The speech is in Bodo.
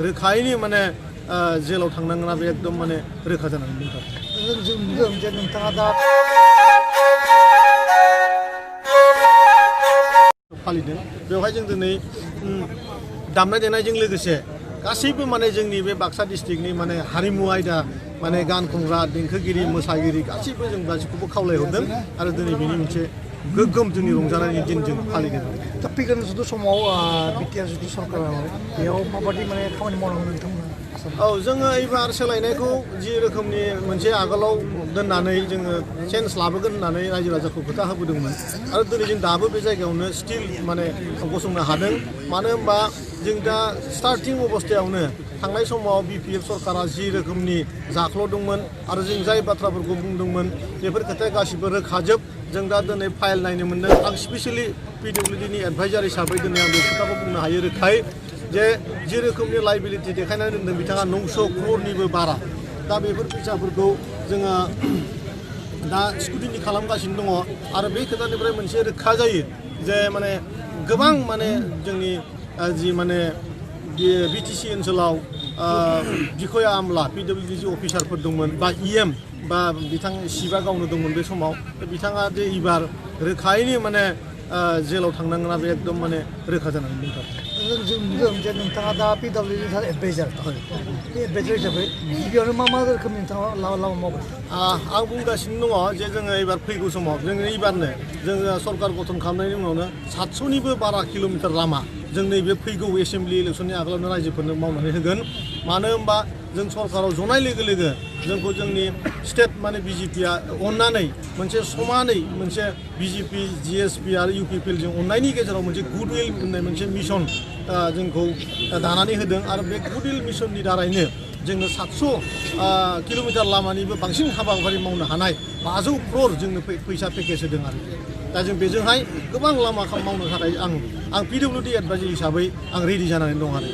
रोखायैनो माने जेलाव थांनांगोना बे एकदम माने रोखा जानानै दंथारो। जों नुदों जे नोंथाङा दा फालिदों बेवहाय जों दिनै दामनाय देनायजों लोगोसे गासैबो माने जोंनि बे बाक्सा डिस्ट्रिक्टनि माने हारिमु आयदा माने गान खनग्रा देंखोगिरि मोसागिरि गासैबो जों गासैखौबो खावलायहरदों आरो दिनै बेनि मोनसे गोग्गोम जोंनि रंजानायनि दिन जों फालिदों। दा फैगोन जुदि समाव बिटिआर जुदि सरकारा बेयाव माबायदि माने खामानि मावनांगौ नोंथांमोना औ जोङो एबार सोलायनायखौ जि रोखोमनि मोनसे आगोलाव दोननानै जोङो चेन्ज लाबोगोन होननानै रायजो राजाखौ खोथा होबोदोंमोन आरो दिनै जों दाबो बे जायगायावनो स्टिल माने गसंनो हादों। मानो होनबा जों दा स्टार्टिं अबस्थायावनो थांनाय समाव बिपिएफ सरकारा जि रोखोमनि जाख्ल'दोंमोन आरो जों जाय बाथ्राफोरखौ बुंदोंमोन बेफोर खोथाया गासिबो रोखाजोब। जों दा दिनै फाइल नायनो मोन्दों। आं स्पेसियेलि पिडब्लिउडिनि एडभाइजार हिसाबै दिनै आं बे खोथाखौ बुंनो हायो रोखायै जे जि रोखोमनि लाइबिलिटि देखायनानै दोनदों बिथाङा 900 क्ररनिबो बारा। दा बेफोर फैसाफोरखौ जोङो दा स्कुटिनि खालामगासिनो दङ आरो बे खोथानिफ्राय मोनसे रोखा जायो जे माने गोबां माने जोंनि जि माने बिटिसि ओनसोलाव बिखया आमला पिडब्लिउडि जि अफिसारफोर दंमोन बा इएम बा बिथां शिबा गावनो दंमोन बे समाव बिथाङा जे एबार रोखायैनो माने जेलाव थांनांगोना बे एकदम माने रोखा जानानै दंथारो। जों नुदों जे नोंथाङा दा पिडब्लिउडि एडभाइजार बे एडभाइजार हिसाबै गिबियावनो मा रोखोमनि नोंथाङा लामा मावगोन? आं बुंगासिनो दङ जे जोङो एबार फैगौ समाव जोङो एबारनो जोङो सरकार गठन खालामनायनि उनावनो 700निबो बारा किल'मिटार लामा जों नैबे फैगौ एसेम्बलि इलेक्सननि आगोलावनो रायजोफोरनो मावनानै होगोन। मानो होनबा जों सरकाराव जनाय लोगो लोगो जोंखौ जोंनि स्टेट माने बिजेपिआ अननानै मोनसे समानै मोनसे बिजेपि जिएसपि आरो इउपिपिएल जों अननायनि गेजेराव मोनसे गुडविल होननाय मोनसे मिशन जोंखौ दानानै होदों आरो बे गुडविल मिशननि दारैनो जोंनो 700 किल'मिटार लामानिबो बांसिन हाबाफारि मावनो हानाय 500 क्रर जोंनो फैसा पेकेज होदों आरो दा जों बेजोंहाय गोबां लामा मावनो थाखाय आं पिडब्लिउडि एडभाइजार हिसाबै आं रेडि जानानै दं आरो